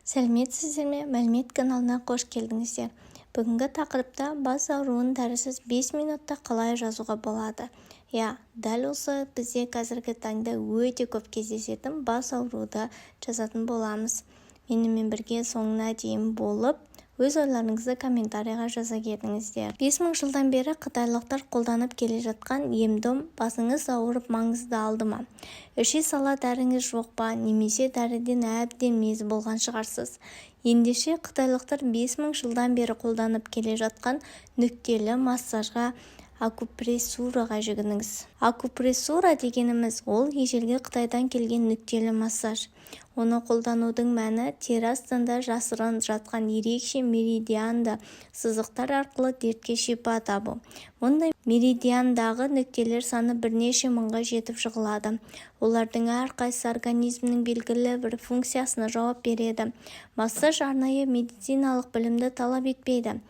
Сәлеметсіздер ме! Мәлімет каналына қош келдіңіздер! Бүгінгі тақырыпта бас ауруын дәрісіз 5 минутта қалай жазуға болады? Иә, дәл осы бізде қазіргі таңда өте көп кездесетін бас ауруды жазатын боламыз. Менімен бірге соңына дейін болып, өз ойларыңызды комментарийға жаза кетіңіздер. 5000 жылдан бері қытайлықтар қолданып келе жатқан ем-дом. Басыңыз ауырып, маңызды алды ма? Іше сала дәріңіз жоқ па немесе дәріден әбден мезі болған шығарсыз? Ендеше, қытайлықтар 5000 жылдан бері қолданып келе жатқан нүктелі массажға, акупрессураға жүгініңіз. Акупрессура дегеніміз – ол ежелгі Қытайдан келген нүктелі массаж. Оны қолданудың мәні – тері астында жасырын жатқан ерекше меридианды сызықтар арқылы дертке шипа табу. Мұндай меридиандағы нүктелер саны бірнеше мыңға жетіп жығылады. Олардың әрқайсысы организмнің белгілі бір функциясына жауап береді. Массаж арнайы медициналық білімді талап етпейді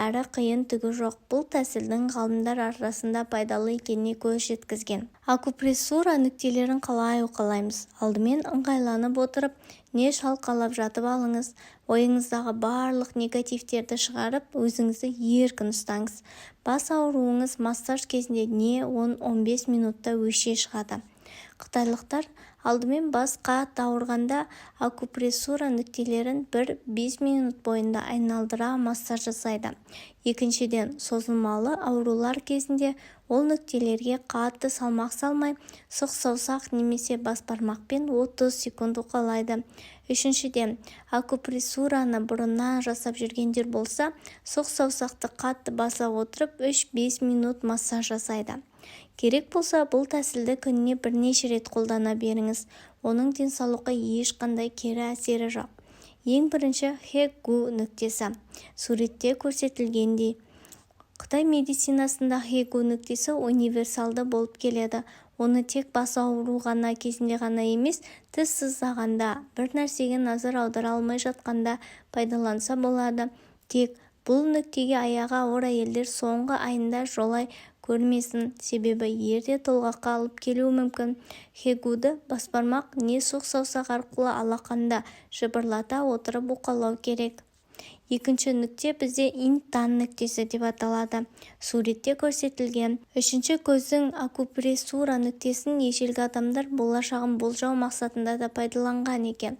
әрі қиын түгі жоқ. Бұл тәсілдің ғалымдар арасында пайдалы екеніне көз жеткізген. Акупрессура нүктелерін қалай уқалаймыз? Алдымен ыңғайланып отырып, не шалқалап жатып алыңыз. Ойыңыздағы барлық негативтерді шығарып, өзіңізді еркін ұстаңыз. Бас ауруыңыз массаж кезінде не 10-15 минутта өше шығады. Қытайлықтар алдымен бас қатты ауырғанда акупрессура нүктелерін бір 5 минут бойында айналдыра массаж жасайды. Екіншіден, созылмалы аурулар кезінде ол нүктелерге қатты салмақ салмай, сұқ саусақ немесе бас бармақпен 30 секунд уқалайды. Үшіншіден, акупрессураны бұрыннан жасап жүргендер болса, сұқ саусақты қатты баса отырып, 3-5 минут массаж жасайды. Керек болса, бұл тәсілді күніне бірнеше рет қолдана беріңіз. Оның денсаулыққа ешқандай кері әсері жоқ. Ең бірінші Хэ-гу нүктесі. Суретте көрсетілгендей, қытай медицинасында Хэ-гу нүктесі универсалды болып келеді. Оны тек бас ауыру ғана кезінде ғана емес, тіс сыздағанда, бір нәрсеге назар аудара алмай жатқанда пайдаланса болады. Тек бұл нүктеге аяғы ауыр әйелдер соңғы айында жолай көрмесін, себебі ерте толғаққа алып келуі мүмкін. Хэгуді басбармақ не сұқ саусақ арқылы алақанда жыбырлата отырып уқалау керек. Екінші нүкте бізде Интан нүктесі деп аталады. Суретте көрсетілген. Үшінші көздің акупрессура нүктесін ежелгі адамдар болашағын болжау мақсатында да пайдаланған екен.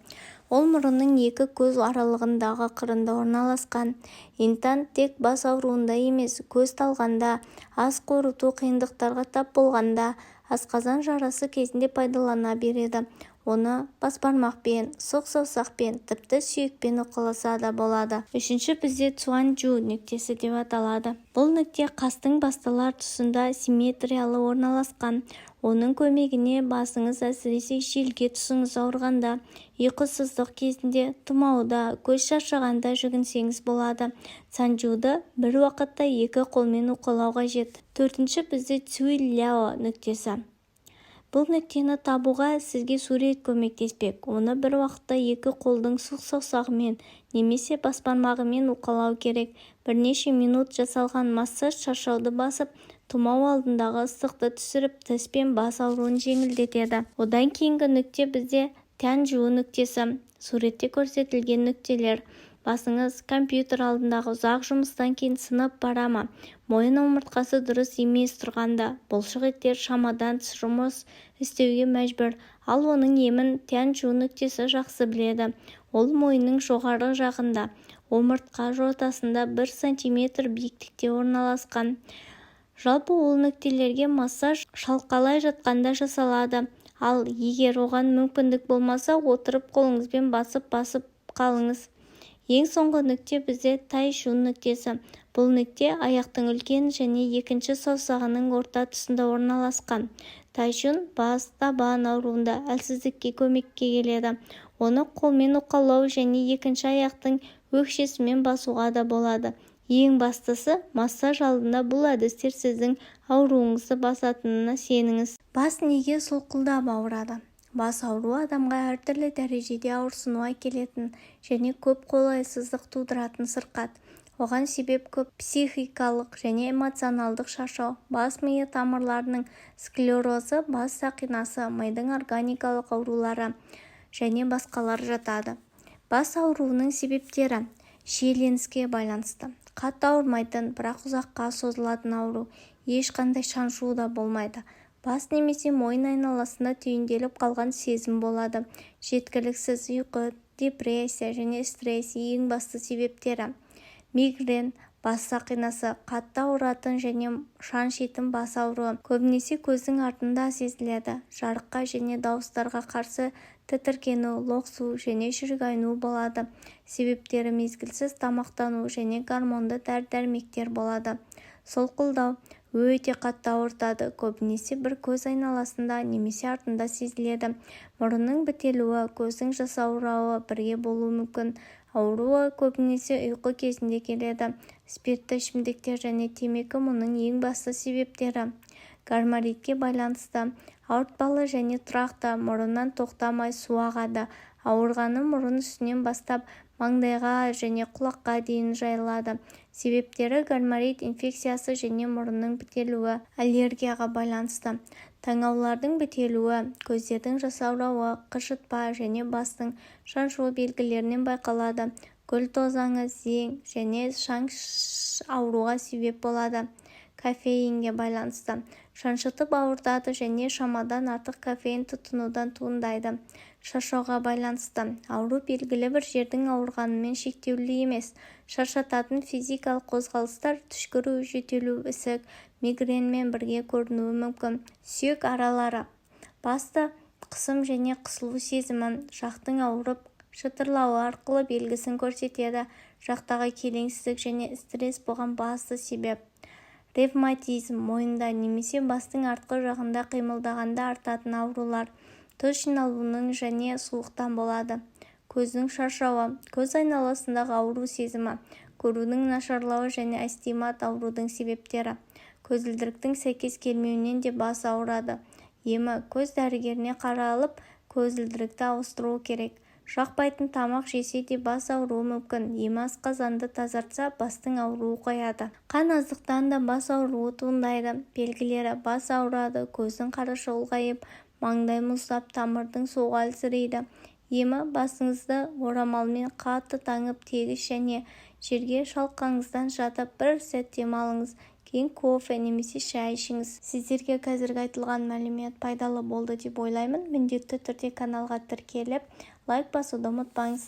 Ол мұрынның екі көз аралығындағы қырында орналасқан. Интан тек бас ауруында емес, көз талғанда, ас қорыту қиындықтарға тап болғанда, асқазан жарасы кезінде пайдалана береді. Оны басбармақпен, сұқ саусақпен, тіпті сүйекпен уқаласа да болады. Үшінші бізде Цюаньчжу нүктесі деп аталады. Бұл нүкте қастың басталар тұсында симметриялы орналасқан. Оның көмегіне басыңыз, әсіресе желке тұсыңыз ауырғанда, ұйқысыздық кезінде, тұмауда, көз шаршағанда жүгінсеңіз болады. Цанчжуды бір уақытта екі қолмен уқалау қажет. Төртінші бізде Цюйляо нүктесі. Бұл нүктені табуға сізге сурет көмектеспек. Оны бір уақытта екі қолдың сұқ саусағымен немесе басбармағымен уқалау керек. Бірнеше минут жасалған массаж шаршауды басып, тұмау алдындағы ыстықты түсіріп, тіс пен бас ауруын жеңілдетеді. Одан кейінгі нүкте бізде Тяньжу нүктесі. Суретте көрсетілген нүктелер. Басыңыз компьютер алдындағы ұзақ жұмыстан кейін сынып бара ма? Мойын омыртқасы дұрыс емес тұрғанда, бұлшық еттер шамадан тыс жұмыс істеуге мәжбүр. Ал оның емін Тяньжу нүктесі жақсы біледі. Ол мойынның жоғары жағында, омыртқа жотасында 1 сантиметр биіктікте орналасқан. Жалпы, ол нүктелерге массаж шалқалай жатқанда жасалады. Ал егер оған мүмкіндік болмаса, отырып қолыңызбен басып-басып қалыңыз. Ең соңғы нүкте бізде Тайшун нүктесі. Бұл нүкте аяқтың үлкен және екінші саусағының орта тұсында орналасқан. Тайшун бас, табан ауруында, әлсіздікке көмекке келеді. Оны қолмен уқалау және екінші аяқтың өкшесімен басуға да болады. Ең бастысы, массаж алдында бұл әдістер сіздің ауруыңызды басатынына сеніңіз. Бас неге солқылдап ауырады? Бас ауруы – адамға әртүрлі дәрежеде ауырсыну әкелетін және көп қолайсыздық тудыратын сырқат. Оған себеп көп: психикалық және эмоционалдық шаршау, бас миы тамырларының склерозы, бас сақинасы, мидың органикалық аурулары және басқалар жатады. Бас ауруының себептері. Шиеленіске байланысты. Қатты ауырмайтын, бірақ ұзаққа созылатын ауру. Ешқандай шаншу да болмайды. Бас немесе мойын айналасында түйінделіп қалған сезім болады. Жеткіліксіз ұйқы, депрессия және стресс ең басты себептері. Мигрен бас сақинасы, қатты ауыратын және шаншитын бас ауруы. Көбінесе көздің артында сезіледі. Жарыққа және дауыстарға қарсы тітіркену, лоқсу және жүрек айну болады. Себептері мезгілсіз тамақтану және гормонды дәрі-дәрмектер болады. Солқылдау өте қатты ауыртады, көбінесе бір көз айналасында немесе артында сезіледі. Мұрынның бітелуі, көздің жасаурауы бірге болуы мүмкін. Ауруы көбінесе ұйқы кезінде келеді. Спиртті ішімдіктер және темекі мұның ең басты себептері. Гайморитке байланысты. Ауыртпалы және тұрақты, мұрыннан тоқтамай су ағады. Ауырғаны мұрын үстінен бастап маңдайға және құлаққа дейін жайылады. Себептері гайморит инфекциясы және мұрынның бітелуі. Аллергияға байланысты. Таңаулардың бітелуі, көздердің жасаурауы, қышытпа және бастың шаншуы белгілерінен байқалады. Гүл тозаңы, зең және шаң ауруға себеп болады. Кофеинге байланысты. Шаншытып ауыртады және шамадан артық кофеин тұтынудан туындайды. Шаршауға байланысты. Ауру белгілі бір жердің ауырғанымен шектеулі емес. Шаршататын физикалық қозғалыстар, түшкіру, жөтелу, ісік, мигренмен бірге көрінуі мүмкін. Сүйек аралары. Басты қысым және қысылу сезімі, жақтың ауырып шытырлауы арқылы белгісін көрсетеді. Жақтағы келеңсіздік және стресс бұған басты себеп. Ревматизм, мойында немесе бастың артқы жағында қимылдағанда артатын аурулар, тұз жиналуының және суықтан болады. Көздің шаршауы, көз айналасындағы ауру сезімі, көрудің нашарлауы және астигмат аурудың себептері. Көзілдіріктің сәйкес келмеуінен де бас ауырады. Емі көз дәрігеріне қаралып, көзілдірікті ауыстыру керек. Жақпайтын тамақ жесе де бас ауруы мүмкін. Емі асқазанды тазартса, бастың ауруы қояды. Қан аздықтан да бас ауруы туындайды. Белгілері: бас ауырады, көздің қарашығы ұлғайып, маңдай мұздап, тамырдың соғуы әлсірейді. Емі басыңызды орамалмен қатты таңып, тегіс және жерге шалқаңыздан жатып, бір сәт демалыңыз. Кейін кофе немесе шай ішіңіз. Сіздерге қазіргі айтылған мәлімет пайдалы болды деп ойлаймын. Міндетті түрде каналға тіркеліп, лайк басуды ұмытпаңыз.